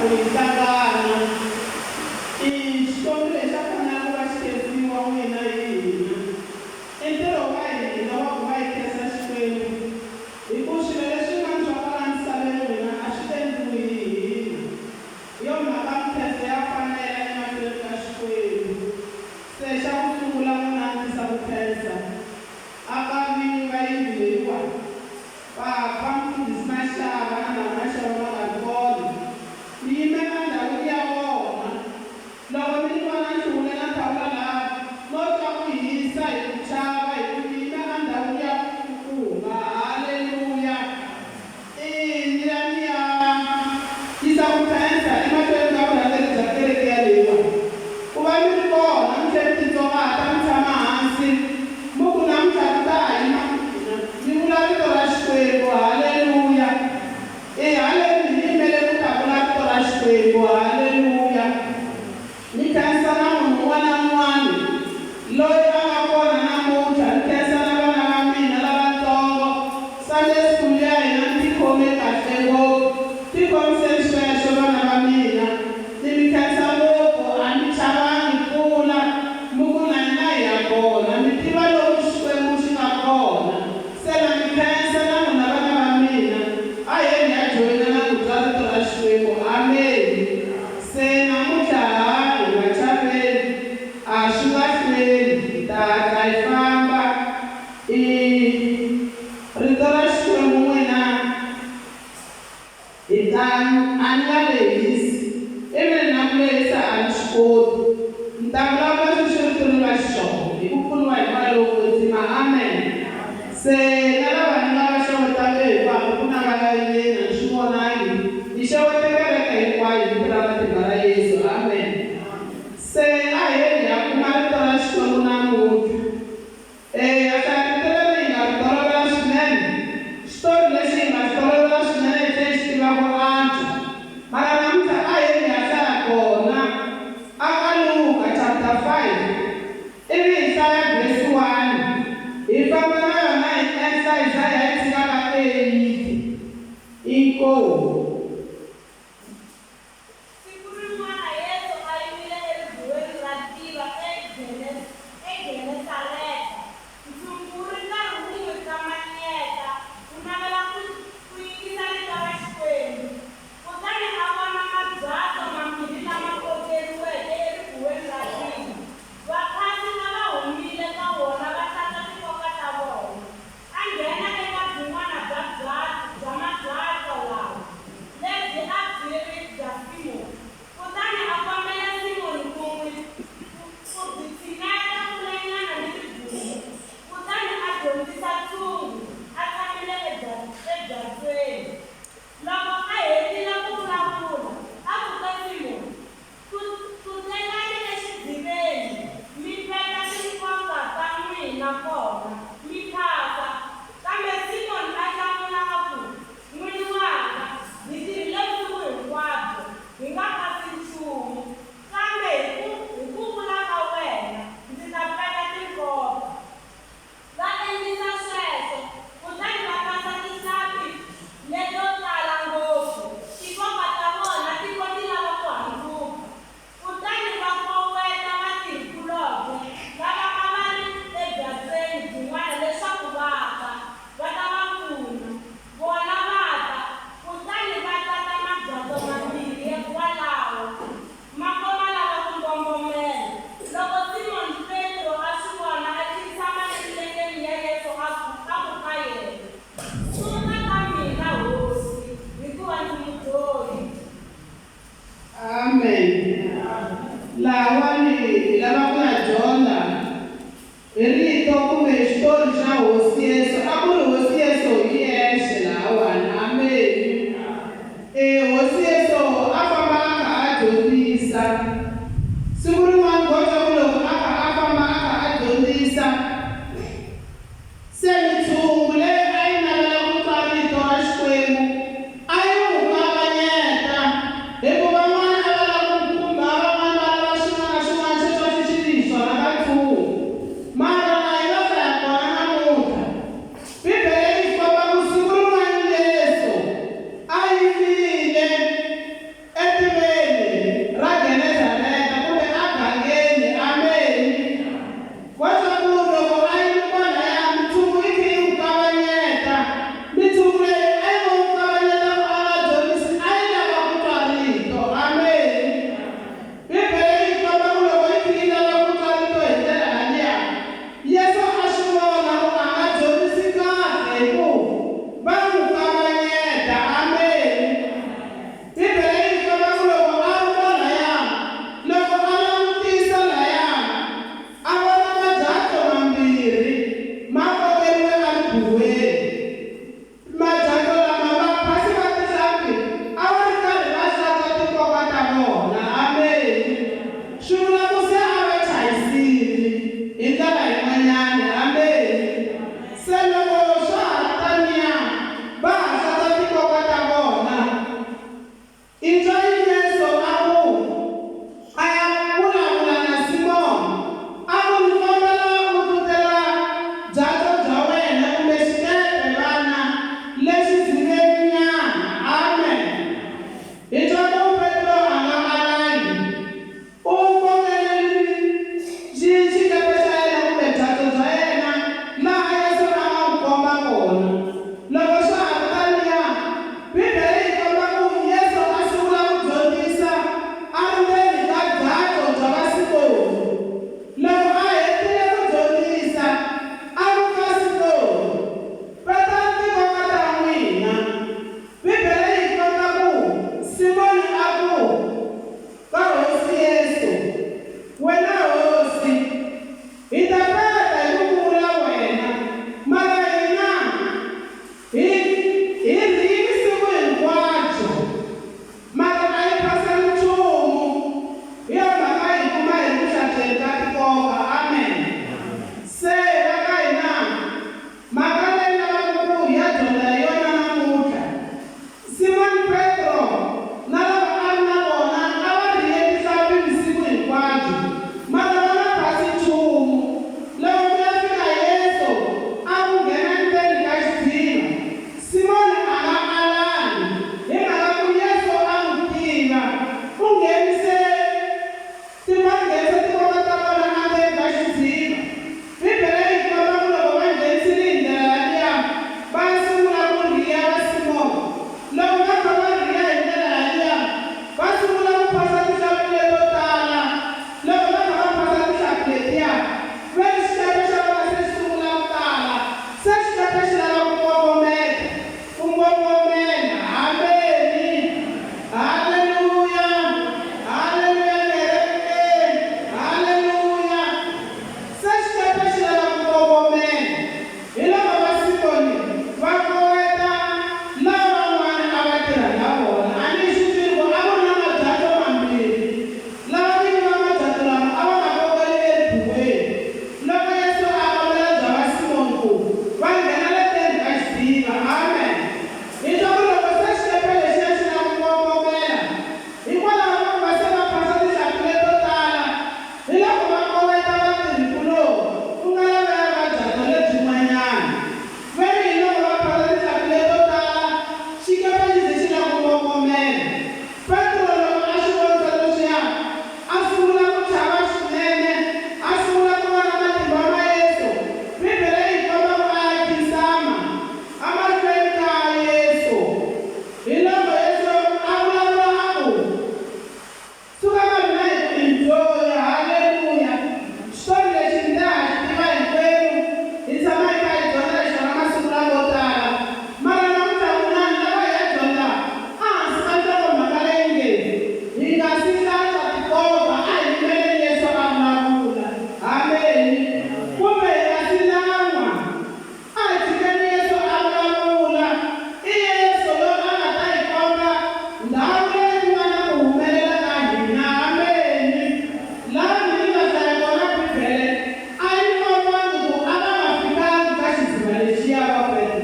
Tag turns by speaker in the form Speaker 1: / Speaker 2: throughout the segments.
Speaker 1: ku hi hlangana. I Xikwembu lexi xa fanela ku va xi khensiwa n'wina hi hina. I ntirho wa hina wa ku va hi khensa Xikwembu hi ku swilo leswin'wana swa kwala misaveni n'wina a swi endliwi hi hina. Hi yo mhaka mikhenso ya fanela emahlweni ka Xikwembu. Se xa ku sungula n'wina ni tisa ku khensa a ka vinyi va yindlu leyiwani. Papa, Mfundhisi Mashava na Mhani Mashava va nga ri kona. Ni yime endhawini ya vona. Loko mi ni vona ni hluvule na thawula laha, no twa ku hisa hi ku chava, hi ku ni yime endhawini ya vukulukumba. Haleluya! I, ni ya ni ya yisa ku khensa emahlweni ka vurhangeri bya kereke ya leyiwani. Ku va mi ri kona, mi tlhe mi titsongahata mi tshama hansi, mi ku, Namuntlha ku ta yima mina, ni vula Rito ra Xikwembu. Haleluya! E, haleni hi yimele ku ta vula Rito ra Xikwembu. Haleluya! Ni khensa na munhu un'wana na un'wana loyi a nga kona namuntlha. Ni khensa na vana va mina lavatsongo. Sunday school ya hina ni tikhome kahle ngopfu. Tikhomiseni sweswo vana va mina. Ni mi khensa ngopfu. A mi chavangi mpfula. Mi ku na hina hi ya kona. Mi tiva lomu Xikwembu xi nga kona. Se na mi khensa na n'wina vana va mina. A hi yeni hi ya joyinana ku twa Rito ra Xikwembu. Ameni. Se namuntlha ha hi nga chaveni. A swi nga hlweli. Hi ta hatla hi famba. I Rito ra Xikwembu n'wina. Hi ta, a ni nga lehisi, ivi ni na ku lehisa a ni swi koti. Ni ta vulavula sweswi rito ri nga xiswona, hi ku pfuniwa hi Moya lowo Kwetsima. Amen. Se, na lava ni nga va xewetaka hinkwavo, ku na va yena, ni swi vonangi. Ni xewete kereke hinkwayo hi vito ra matimba ra Yesu. Amen. Se, a hi yeni hi ya kuma Rito ra Xikwembu namuntlha. Eya, hlaya rito leri hi nga ri tolovela swinene. Xitori lexi hi nga xi tolovela swinene hi tlhe hi xi tiva ku antswa. Mara namuntlha a hi yeni hi ya hlaya kona a ka Luka chapter 5 ivi hi hlaya verse 1 hi famba na yona hi enhla hi za hi ya yi tshika ka 8. Inkomu.
Speaker 2: Siku rin'wana Yesu a yimile eribuweni ra tiva eGenesareta. Ntshungu wu ri karhi wu n'wi kamanyeta, wu navela ku ku yingisa rito ra Xikwembu. Kutani a vona mabyatso mambirhi lama kokeriweke eribuweni ra tiva. Vaphasi a va humile ka wona va hlantswa tinkoka ta vona. A nghena eka byin'wana bya byatso bya mabyatso lawa, lebyi a byi ri bya Simoni, kutani a kombela Simoni ku n'wi ku byi tshineta kulenyana ni ribuwa. Kutani a dyondzisa ntshungu a tshamile ebyatsweni. Loko a hetile ku vulavula, a ku ka Simoni, Tlutelani exidziveni, mi peta tinkoka ta n'wina kona, mi phasa. Kambe Simoni a hlamula a ku, N'wini wanga, hi tirhile vusiku hinkwabyo, hi nga phasi nchumu, kambe hi ku, hi ku vula ka wena, ndzi ta peta tinkoka. Va endlisa sweswo, kutani va phasa tihlampfi leto tala ngopfu, tinkoka ta vona ti ko ti lava ku handzuka. Kutani va koweta vatirhi-kulobye lava a va ri ebyatsweni byin'wana leswaku va ta, va ta va pfuna. Vona va ta, kutani va tata mabyatso mambirhi walawo. Ma ko ma lava ku mbombomela. Loko Simoni Petro a swi vona, a khinsama emilengeni ya Yesu a ku, a ku ka yena, Suka ka mina, Hosi, hikuva ndzi mudyohi.
Speaker 1: Amen. Lahawani hi lava ku ya dyondza hi rito kumbe hi xitori xa Hosi Yesu. A ku ri Hosi Yesu hi yexe lahawani. Ameni. E, Hosi Yesu a famba a kha a dyondzisa. Siku rin'wana goza ku loko a kha a famba a kha a dyondzisa, se mitshungu leyi a yi navela ku twa rito ra Xikwembu a yi n'wi kavanyeta, hikuva van'wana a va lava ku n'wi khumba, van'wana va lava swin'wana na swin'wana, sweswo a swi xi ri hi swona ka ntshungu. Mara laha hi nga hlaya kona namuntlha, Bibele yi komba ku siku rin'wana Yesu a yimile. njhani ha vona. A ni swi tivi ku a ku ri na mabyatso mambirhi. Lava vinyi va mabyatso lama a va nga kokeli eribuweni. Loko Yesu a kombela bya va Simoni ku va nghena le ndzeni ka xidziva. Amen. Hi twa ku loko se xikepe lexiya xi lava ku kongomela, hikwalaho ka ku va se va phasa tihlampfi leto tala, hi loko va koweta vatirhi-kulorhi, ku nga lavaya va byatso lebyin'wanyana. Va ri hi loko va phasa tihlampfi leto tala, xikepe xi ze xi lava ku kongomela. Petro loko a swi vonisa leswiya, a sungula ku chava swinene, a sungula ku vona matimba ma Yesu. Bibele yi komba ku a ya khinsama emahlweni ka Yesu. Hi loko Yesu a vulavula a ku, Suka ka mina hi ku i mudyohi. Haleluya! Xitori lexi ndza ha xi tiva hinkwerhu, hi tshama hi kha hi dyondza hi xona masiku lamo tala. Mara namuntlha kunani lava hi ya dyondza ehansi ka nhlokomhaka leyi nge, Hi nga si hlantswa tikovha, a hi yimeleni Yesu a vulavula. Ameni. Kumbe hi nga si lan'wa, a hi tshikeni Yesu a vulavula. I Yesu loyi a nga ta hi komba ndhawu leyi ku nga na ku humelela ka hina. Ameni. Laha mi nga hlaya kona Bibele a yi kombangi ku a va nga fikangi ka xidziva lexiya va Petro.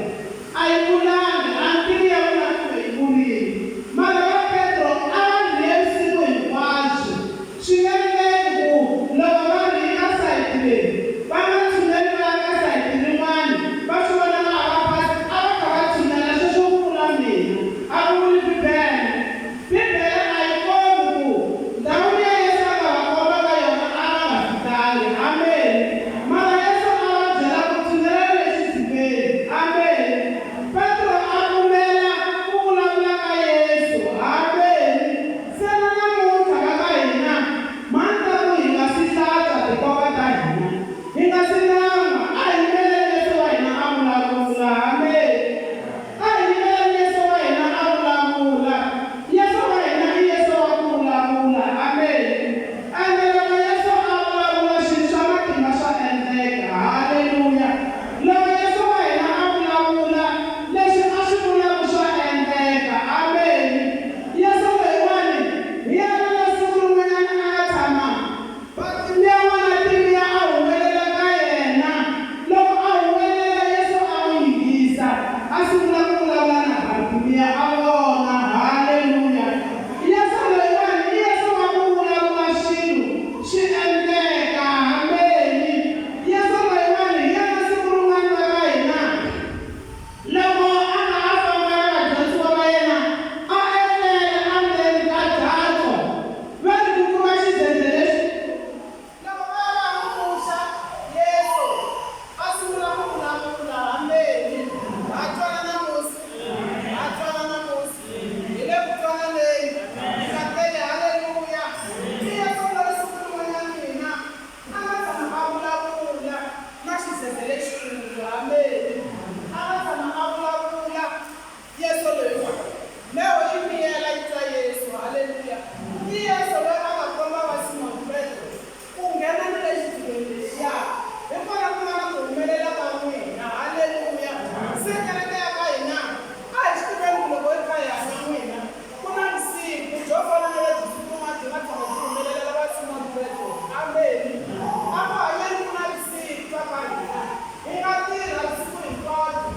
Speaker 1: A yi vulangi, a ni tivi ya vona kumbe yi vurile. Mara va Petro a va rhiye vusiku hinkwabyo. Swi nga endleki ku loko va ri ka sayiti leri, va nga tshuneli va ya ka sayiti rin'wana, va swi vona ku a va phasi, a va kha va tshunela. Sweswo ku vula mina, a ku vuli Bibele. Bibele a yi kombi ku ndhawu liya Yesu a nga va komba ka yona a va nga fikangi. Ameni. Mara Yesu a va byela ku tshunelani le xidziveni. Ameni. Petro a pfumela ku vulavula ka Yesu. Ameni. Se na namuntlha va ka hina, mhani ta ku hi nga si hlantswa tikoka ta hina, hi nga si lan'wa, a hi yimeleni Yesu wa hina a vulavula. Ameni. A hi yimeleni Yesu wa hina a vulavula. Yesu wa hina i Yesu wa ku vulavula. Ameni. Ende loko Yesu a vulavula, swilo swa matimba swa endleka. Haleluya. Loko Yesu wa hina a vulavula, leswi a swi vulaka swa endleka. Ameni. Yesu loyiwani hi yena loyi siku rin'wanyana a nga tshama Bartimiya n'wana Timiya a huwelela ka yena. Loko a huwelela, Yesu a n'wi yingisa, a sungula ku vulavula na Bartimiya, a vona. Haleluya! Yesu loyiwani i Yesu wa ku vulavula swilo swi endleka. Ameni. Yesu loyiwani hi yena siku rin'wana va ka hina loko a nga a famba na vadyondzisiwa va yena, a etlela endzeni ka byatso, va ri ku pfuka xidzedze lexikulu. Loko va ya va ya n'wi pfuxa, Yesu a sungula ku vulavula. Ameni. Ha twanana musi? Ha twanana musi? Hi le ku twananeni. Hi haleluya. I Yesu loyi siku rin'wanyana mina a nga tshama a vulavula na xidzedze lexikulu. Ameni. A nga tshama a vulavula Yesu loyiwani. Mheho yi miyela yi twa Yesu. Haleluya. I Yesu loyi a nga komba va Simoni Petro ku nghena ni le xidziveni lexiya. Hi kona ku nga na ku humelela ka n'wina. Haleluya. Se kereke ya ka hina a hi swi tiveni ku loko hi ri kha hi hanya n'wina ku na vusiku byo fana na lebyi siku rin'wana byi nga tshama byi humelelela va Simoni Petro. Ameni. A ku hanyeni ku na vusiku bya ka hina. Hi nga tirha vusiku hinkwabyo.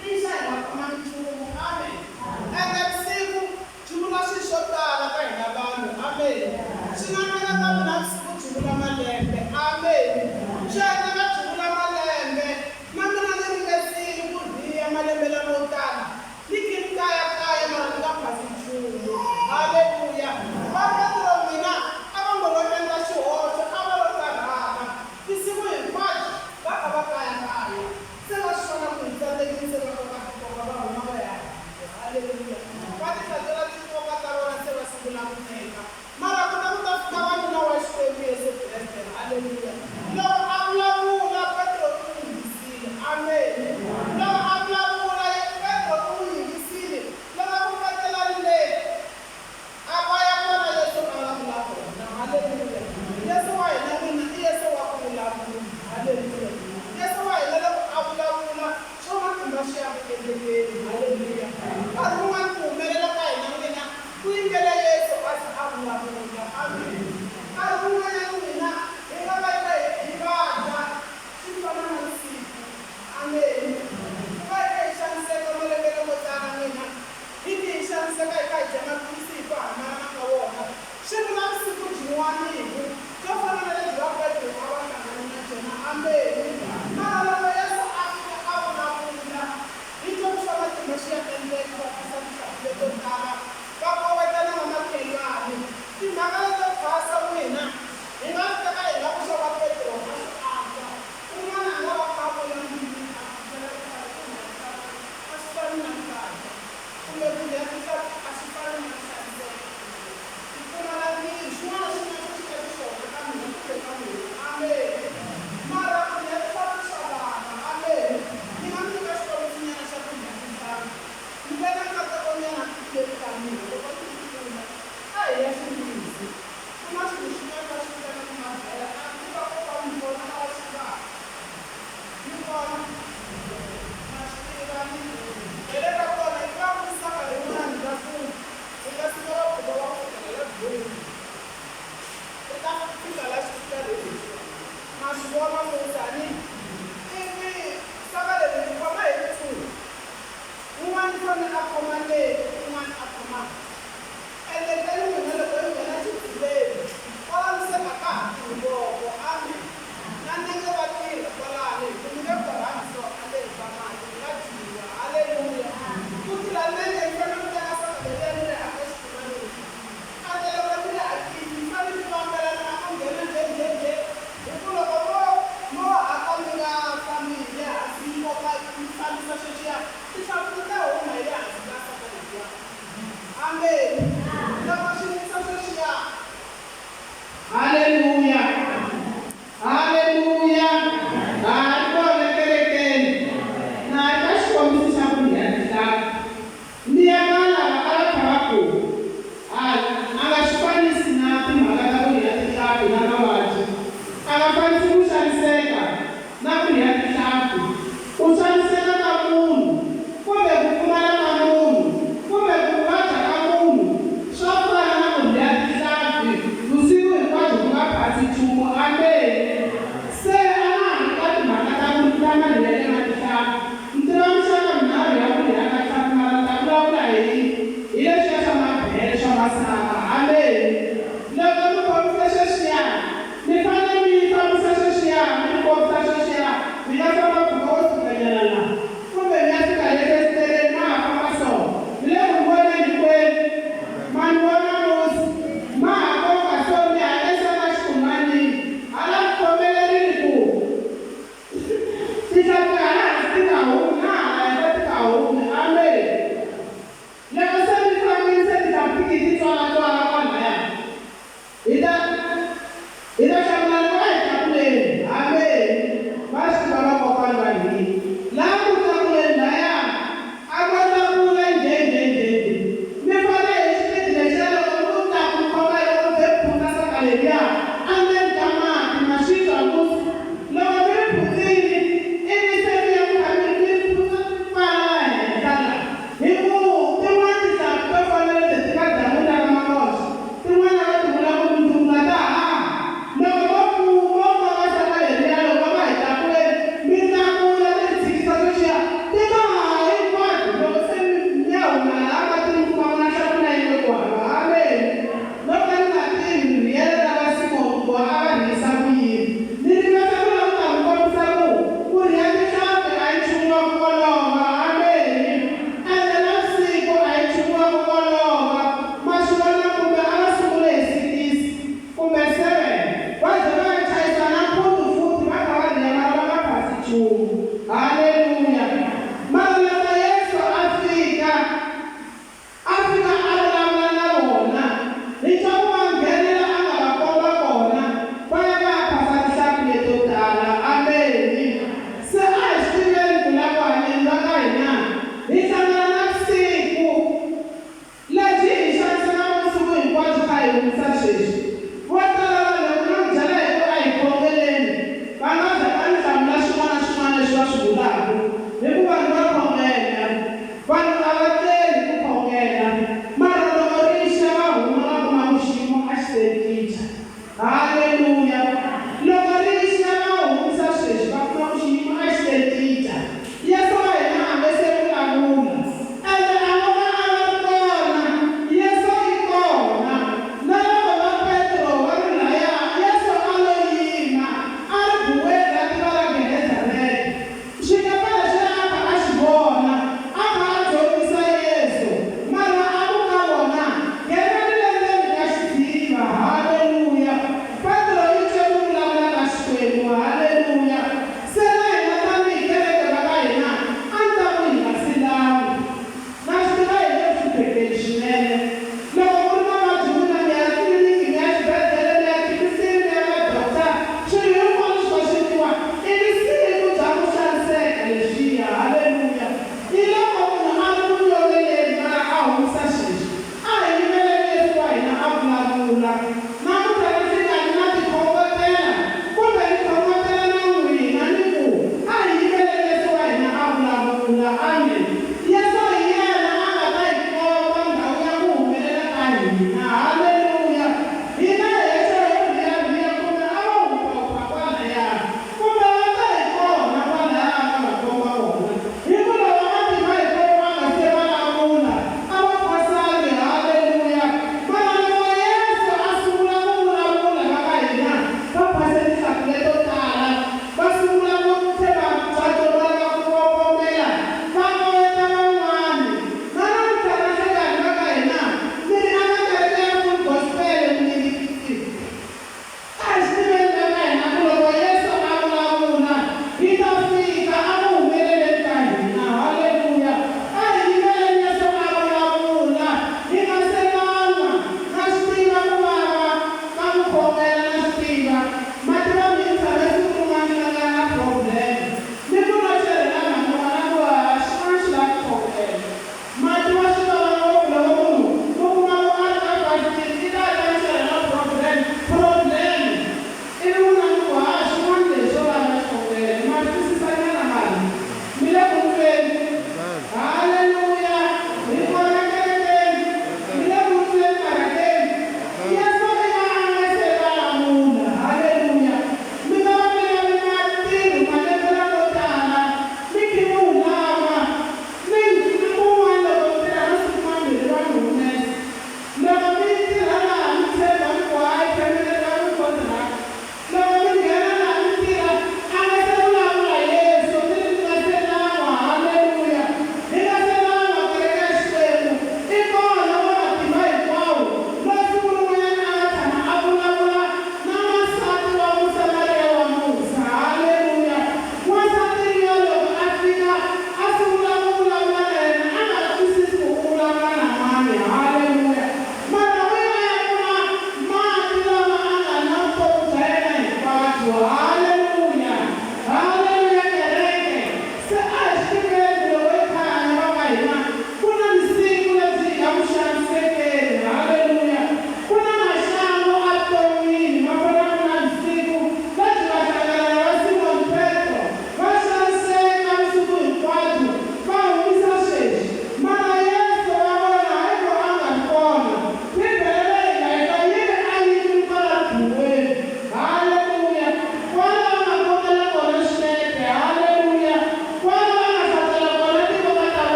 Speaker 1: Rixa hi nga kuma nchumu. Amen. Ende vusiku byi vula swilo swo tala ka hina vanhu. Amen. Swi nga endleka ka mina vusiku byi vula malembe. Amen. Swi endleka byi vula malembe. Na mina ni ringetile ku rhiya malembe lamo tala. Ni khe ni kayakaya mara ni nga phasi nchumu. Haleluya. Va Petro mina a va ngo lo endla xihoxo, a va lo karhala. Tinsimu hinkwato va kha va kayakaya. Se va swi vona ku hi tsandzekile se va koka tikoka va huma va ya handle. Haleluya. Va ti hlantswela tikoka ta vona se va sungula ku teka. Mara ku ta ku ta fika wanuna wa Xikwembu Yesu Kreste. Haleluya. Loko a vulavula Petro u n'wi yingisile. Ameni. Loko a vulavula Petro u n'wi yingisile. Loko a ku petelani le a va ya kona Yesu a nga vula kona. Haleluya. Yesu wa hina n'wina i Yesu wa ku vulavula. Haleluya. Yesu wa hina loko a vulavula swo matimba swi ya ku endlekeni. Haleluya. tluleni ka mina loko ndzi swi pfuna a hi ya xinghezi ku na swilo swin'wana va swi vitanaka mavhela a ndzi va kokwani vona a va swi tivaka mi vona ma swi tiva ni vhele ra kona yi va ku saka rin'wana ra ku u nga suka wa pfuka wa fikela la dzonga u ta fika la xikarhi ma swi vona mutani ivi saka leri ri khoma hi ritshuri un'wana u fanele a khoma leyi un'wana a khoma.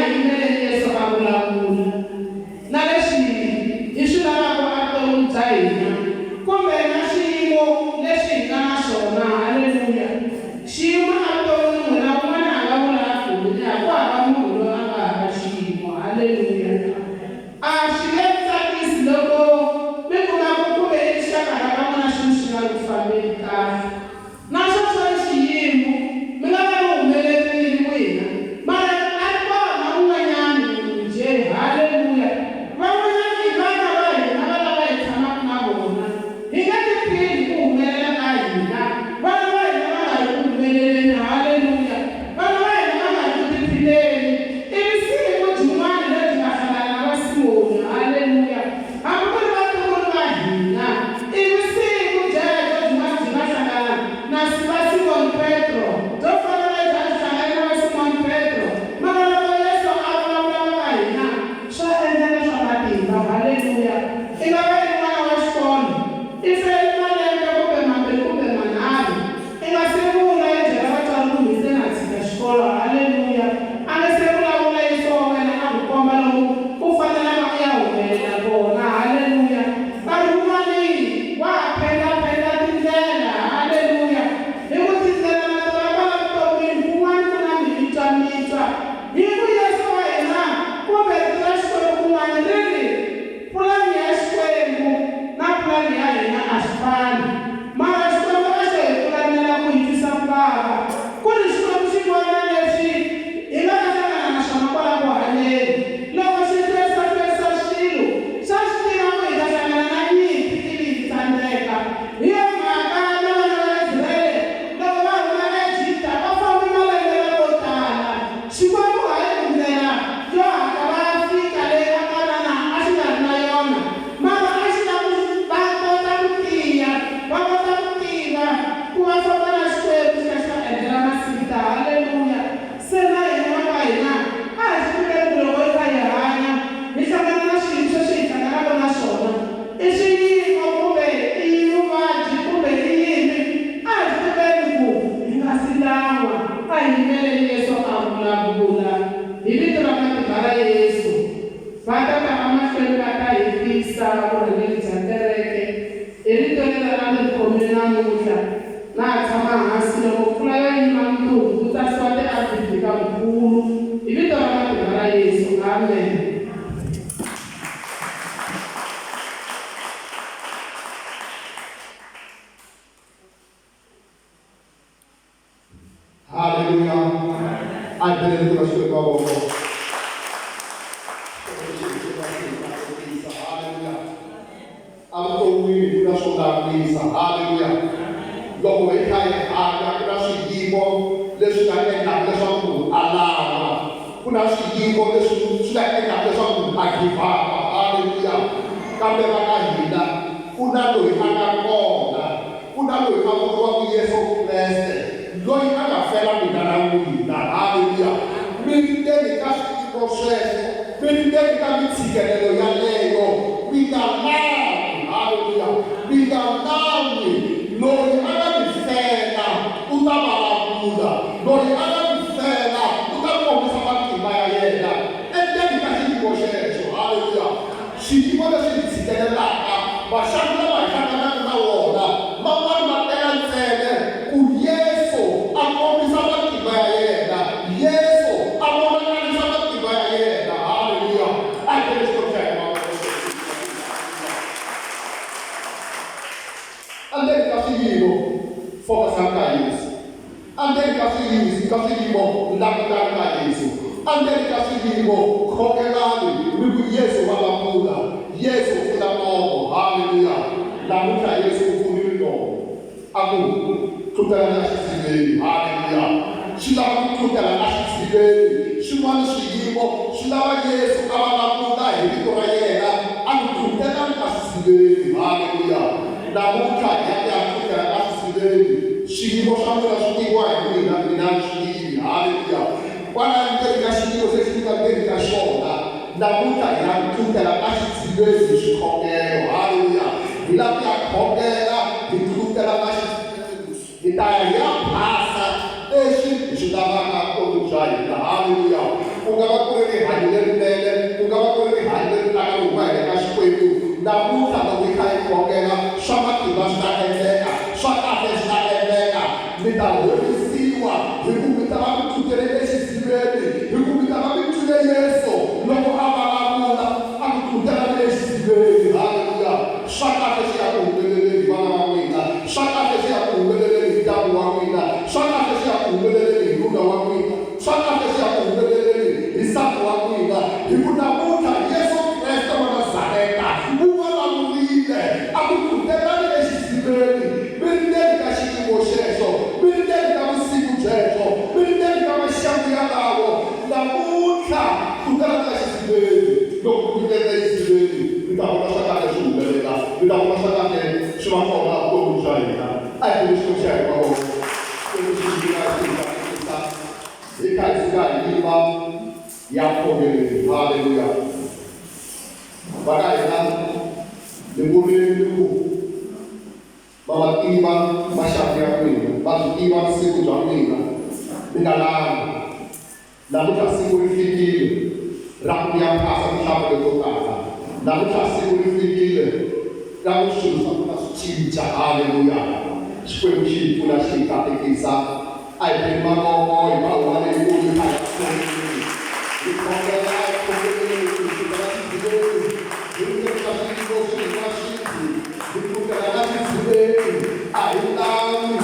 Speaker 1: hi yimeleni Yesu a vulavula na leswi hi swi lavaka evuton'wini bya hina kumbe na xiyimo lexi hi nga na xona. Haleluya! Xiyimo evuton'wini n'wina un'wana a nga vula a ku mina ku hava munhu loyi a nga hava xiyimo. Haleluya! A swi nge tsakisi loko mi kuma ku kumbe i rixaka ra ka n'wina swilo swi nga ku fambeli kahle. Na sweswo i xiyimo, mi nga va mi humelerile n'wina, mara a ri kona un'wanyana munhu njhe. Haleluya! Van'wanyana i vana va hina va lava hi tshamaka na vona. Hi nge tiphini hi ku humelela ka hina, vana va hina va nga ri ku humeleleni. Haleluya! Vana va hina va nga ri ku tiphineni. Ivi siku byin'wana lebyi nga hlangana na va Simoni. Haleluya! Hambi ku ri vatukulu va hina. Ivi siku byebyo byin'wana byi nga hlangana na va Simoni Petro, byo fana na lebyi a byi hlangane na va Simoni Petro. Mara loko Yesu a vulavula na va hina, swa endleka swa matimba. Haleluya! I nga va i ri n'wana wa xikolo, i feli malembe kumbe mambirhi kumbe manharhu, i nga se vula i byela vatswari ku se na tshika xikolo. Haleluya! A nga se vulavula Yesu wa wena a ku komba lomu u fanelaka u ya humelela kona. Haleluya! Nkarhi wun'wani wa ha phenda-phenda tindlela. Haleluya! Hi ku tindlela na tona kwala vuton'wini kun'wana ku na mimitwa-mitwa. Hi ku Yesu wa hina kumbe Rito ra Xikwembu kun'wana ri ri, Pulani ya Xikwembu na pulani ya hina a swi fani. Mara Xikwembu a xo hi pulanela ku hi twisa ku vava. Ku ri Xikwembu xi vona leswi hi nga ta hlangana na swona kwala ku hanyeni. Loko xi hlwerisa-hlwerisa swilo, xa swi tiva ku hi ta hlangana na nyimpi ivi hi tsandzeka. Hi yo mhaka na vana va Israele loko va huma aEgipta va fambe malembe lamo tala. Xikwembu hayi ku ndlela yo hatla va ya fika le a Kanana a xi nga ri na yona, mara a xi lava ku va kota ku tiya, va kota ku tiva ku va famba na Xikwembu xi ta xi va endlela masingita. Haleluya! Se na hina va ka hina a hi swi tiveni ku loko hi kha hi hanya hi hlangana na swiyimo sweswi hi hlanganaka na swona i swiyimo kumbe i vuvabyi kumbe i yini, a hi swi tiveni ku hi nga si lan'wa. A hi yimeleni Yesu a vulavula. Hi vito ra matimba ra Yesu, va ta ta emahlweni va ta hetisa vurhangeri bya kereke. Hi rito leri a mi ri khomile namuntlha, na ha tshama hansi loko mpfula yo yima mundzuku ku tsarisiwa ti-RBB ka mukulu. Hi vito ra matimba ra Yesu, amen.
Speaker 3: Haleluya. A hi beleni rito ra Xikwembu mavoko. Haleluya. Evuton'wini ku na swo langisa. Haleluya. Loko hi kha hi hanya ku na swiyimo leswi nga endlaka leswaku munhu a lava. Ku na swiyimo leswi swi nga endlaka leswaku munhu a give up. Haleluya. Kambe va ka hina ku na loyi a nga kona. Ku na loyi a vuriwaka Yesu Kreste, loyi a nga fela mina na n'wina. Haleluya! Mi ri ndzeni ka swiyimo sweswo, mi ri ndzeni ka mintshikelelo yaleyo, mi nga lan'wi. Haleluya! Mi nga lan'wi. Loyi a nga mi fela u ta vulavula. Loyi a nga mi fela u ta kombisa matimba ya yena endzeni ka xiyimo xexo. Haleluya! Swiyimo leswi hi tshikelelaka, maxangu lawa hi hlanganaka na wona, man'wana ma tela ntsena ku Yesu a kombisa matimba ya yena, Yesu a vonakarisa matimba ya yena. Haleluya! A hi tele Xikwembu xa hina mavoko. Endzeni ka swiyimo, focus-ani ka Yesu. Endzeni ka swiyimo, ka swiyimo, langutani ka Yesu. Endzeni ka swiyimo, khongelani mi ku, Yesu vulavula. Yesu pfula nomo. Haleluya! Namuntlha Yesu u pfurile nomo. A ku, Tlutelani exidziveni. Haleluya! Swi lava ku tlutela exidziveni. Swin'wana swiyimo swi lava Yesu a vulavula hi rito ra yena, a ku, Tlutelani exidziveni. Haleluya! Namuntlha hi ya ku ya tlutela exidziveni. Swiyimo swa n'wina swi tiviwa hi n'wina, mina a ni swi tivi. Haleluya! Kwalaya ndzeni ka xiyimo lexi mi nga ndzeni ka xona, namuntlha hi ya tlutela exidziveni hi swikhongelo. Haleluya! Hi lava ku ya khongela, hi tlutela exidziveni. Hi ta ya hi ya phasa leswi hi swi lavaka vutomi bya hina. Haleluya! Ku nga va ku ri rihanyo lerinene, ku nga va ku ri rihanyo leri taka ri huma hi le ka Xikwembu. Namuntlha loko hi kha hi khongela, swa matimba swi ta endleka, swa kahle swi ta endleka. Mi ta horisiwa hi ku mi ta va mi tlutele exisiveni, hi ku mi ta va mi twile Yesu loko a vulavula a ku tlutelani exisiveni. Haleluya! Swa kahle swi ya ku humeleleni hi vana va n'wina, swa kahle swi ya ku humeleleni hi ndyangu wa n'wina, swa kahle swi ya ku humeleleni hi nuna wa n'wina, swa kahle swi ya ku humeleleni hi nsati wa n'wina, hi ku namuntlha Yesu Kreste wa Nazareta u vulavurile a ku tlutelani exisiveni, mi ri ndzeni ka xiyimo xexo, mi ri ndzeni ka vusiku byebyo, mi ri ndzeni ka maxangu yalawo. Namuntlha tlutelani exisiveni. Loko mi tlutela exisiveni, mi ta vona swa kahle swi humelela, mi ta vona swa kahle swi va kona evuton'wini bya hina. A hi beni Xikwembu xa hina mavoko. Xikwembu xi hi nyika xi hi katekisa hi kha hi suka hi yima ya khongeleni. Haleluya! Va ka hina ni vurile ni ku va va tiva maxangu ya n'wina, va byi tiva vusiku bya n'wina, mi nga lavi. Namuntlha siku ri fikile ra ku mi ya phasa tinhlampfi leto tala. Namuntlha siku ri fikile ra ku swilo swa n'wina swi cinca. Haleluya! Xikwembu xi hi pfuna xi hi katekisa. A hi beni mavoko hi ba huwa leyikulu hi kha hi ya khongeleni. Hi khongela, a hi khongeleni ku hi sukela xidziveni hi ri ka swiyimo swihi na swihi, hi pfukela na xidziveni. A hi lan'wi.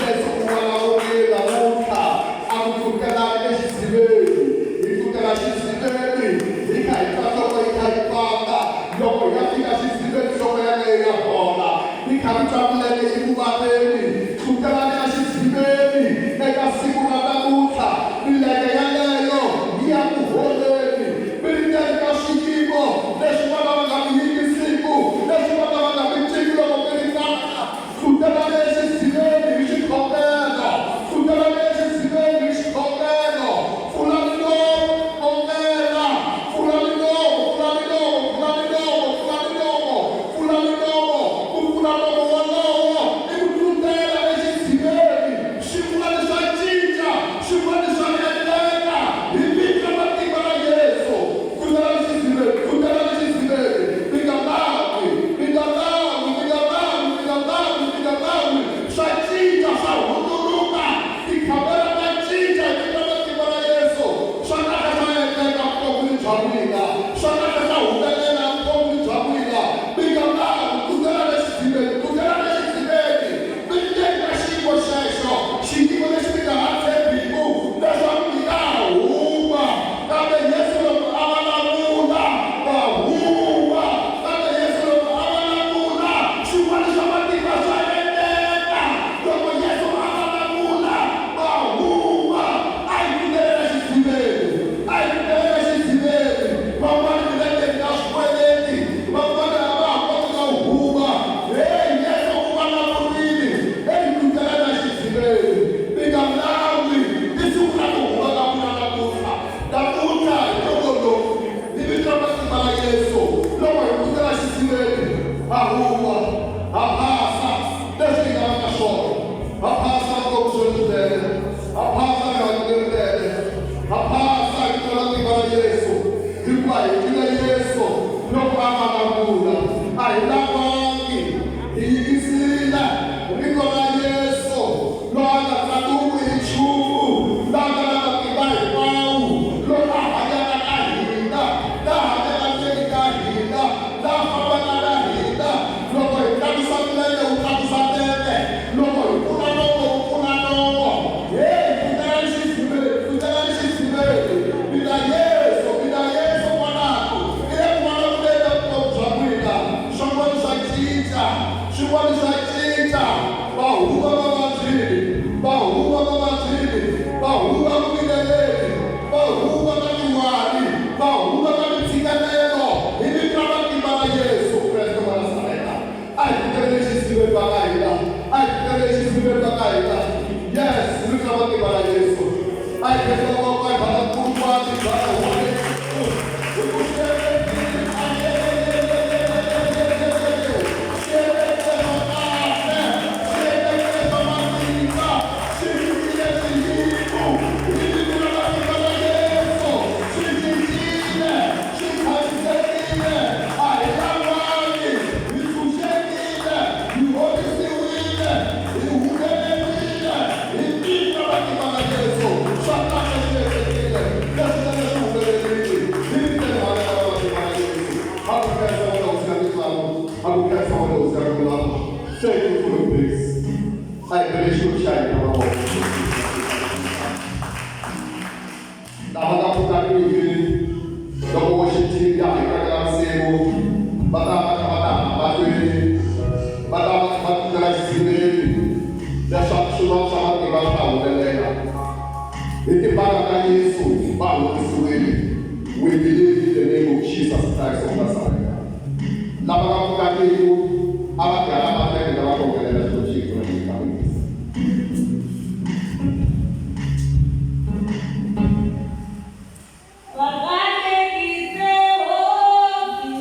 Speaker 3: Yesu u vulavurile namuntlha a ku pfukelani exidziveni. Hi pfukela xidziveni hi kha hi twa nhloko yi kha yi pandza. Loko hi ya fika xidziveni nhloko yaleyo ya hola. Hi kha mi twa milenge yi ku vaveni. Pfukelani exidziveni eka siku ra namuntlha. Milenge yaleyo yi ya ku holeni. Mi ri ndzeni ka swiyimo leswi vana va nga mi yingisiku, leswi vana va nga mi twiki loko mi ri tala. Tlutelani exidziveni hi xikhongelo. Tlutelani exidziveni hi xikhongelo. Pfulani nomu, khongela. Pfulani nomu, pfulani nomu, pfulani nomu, pfulani nomu, pfulani nomu. Ku pfula nomu wolowo i ku tlutela exidziveni. Swin'wana swa cinca, swin'wana swa endleka hi vito ra matimba ra Yesu. Tlutelani xidziveni, tlutelani xidziveni. Mi nga lan'wi, mi nga lan'wi, mi nga lan'wi, mi nga lan'wi, mi nga lan'wi. Swa cinca, swa hundzuluka. Tikhamera ta cinca hi vito ra matimba ra Yesu. Swa kahle swa endleka evuton'wini bya n'wina. Swa kahle swa humelela evuton'wini bya n'wina. Mi nga lan'wi, tlutelani exidziveni, tlutelani exidziveni. Mi ndzeni ka xiyimo xexo, xiyimo lexi mi nga ha tshembiku leswaku mi nga ha huma. Kambe Yesu loko a vulavula, va huma. Kambe Yesu loko a vulavula, swin'wana swa matimba swa endleka. Loko Yesu a vulavula, va huma. A hi pfumelela xidziveni, a hi pfumelela xidziveni. Van'wana mi le ndzeni ka swikweleti, van'wana a va ha koti no huma. Heyi, Yesu u vulavurile, Heyi, tlutelani exidziveni, mi nga lan'wi. I siku ra ku huma ka n'wina namuntlha. Namuntlha, hi ntongo lowu, hi vito ra matimba ra Yesu, loko hi tlutela xidziveni, ha huma, ha phasa leswi hi nga va ka swona. Ha phasa vutomi lebyinene, ha phasa rihanyo lerinene, ha phasa hi vito ra matimba ra Yesu, hikuva hi twile Yesu loko a vulavula. A hi lavangi, hi yingisile rito ra Yesu loyi a nga tsandziwi hi nchumu, loyi a nga na matimba hinkwawo, loyi a hanyaka na hina, la hanyaka ndzeni ka hina, la fambaka na hina. Loko hi tlakusa milenge, wu tlakusa nenge. Loko hi pfula nomo, wu pfula nomo. Heyi, pfukelani xidziveni, pfukelani xidziveni. Mina Yesu, mina Yesu kwalano. I le ku vulavuleni ka vutomi bya n'wina. Swin'wana swa cinca, swin'wana swa cinca. Va huma. We believe in the name of Jesus Christ of Nazareth. Lava nga pfukangiki a va byala mahlweni lava khongelela Xikwembu xi hi pfuna xi hi katekisa.
Speaker 2: Vakatekise hosi,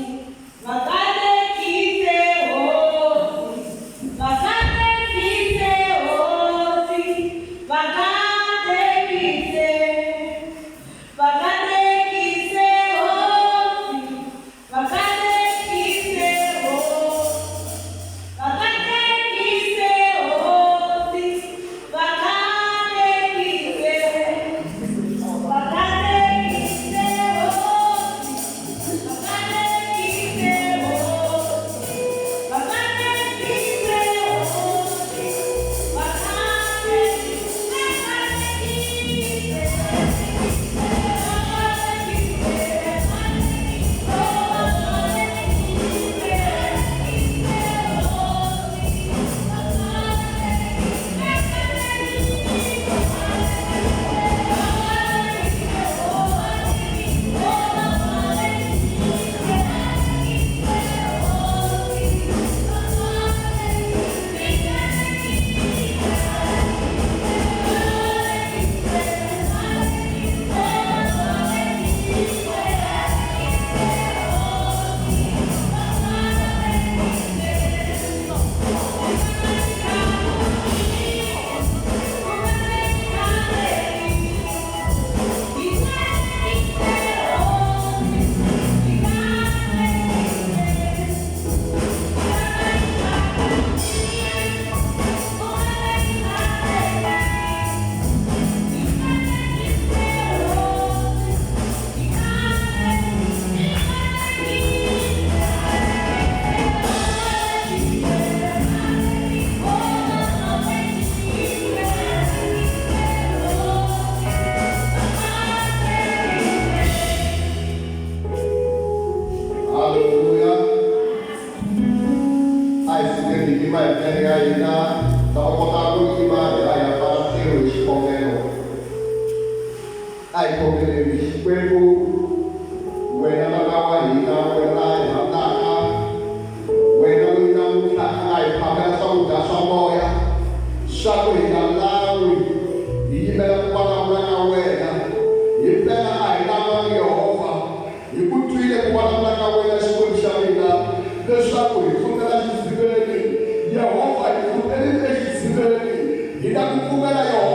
Speaker 2: vakatekise hosi, vakatekise hosi, vakatekise, vakatekise hosi, vakatekise hosi, vakatekise hosi, vakatekise. Vakatekise hosi, vakatekise hosi, vakatekise hosi, vakatekise,
Speaker 3: Haleluya. A hi sukeni hi yima hi milenge ya hina lava kotaka ku yima hi ya hi ya pfala ntirho hi xikhongelo. A hi khongeleni Xikwembu wena tata wa hina wena la hi rhandzaka wena loyi namuntlha a nga hi phamela swakudya swa moya swa ku hi nga lan'wi hi yimela ku vulavula ka wena hi mpela a hi lan'wangi Yehovha hi ku twile ku vulavula ka wena Xikwembu xa mina leswaku hi pfumela xidziveni Yehovha hi pfumerile exidziveni hi ta ku pfumela Yehovha.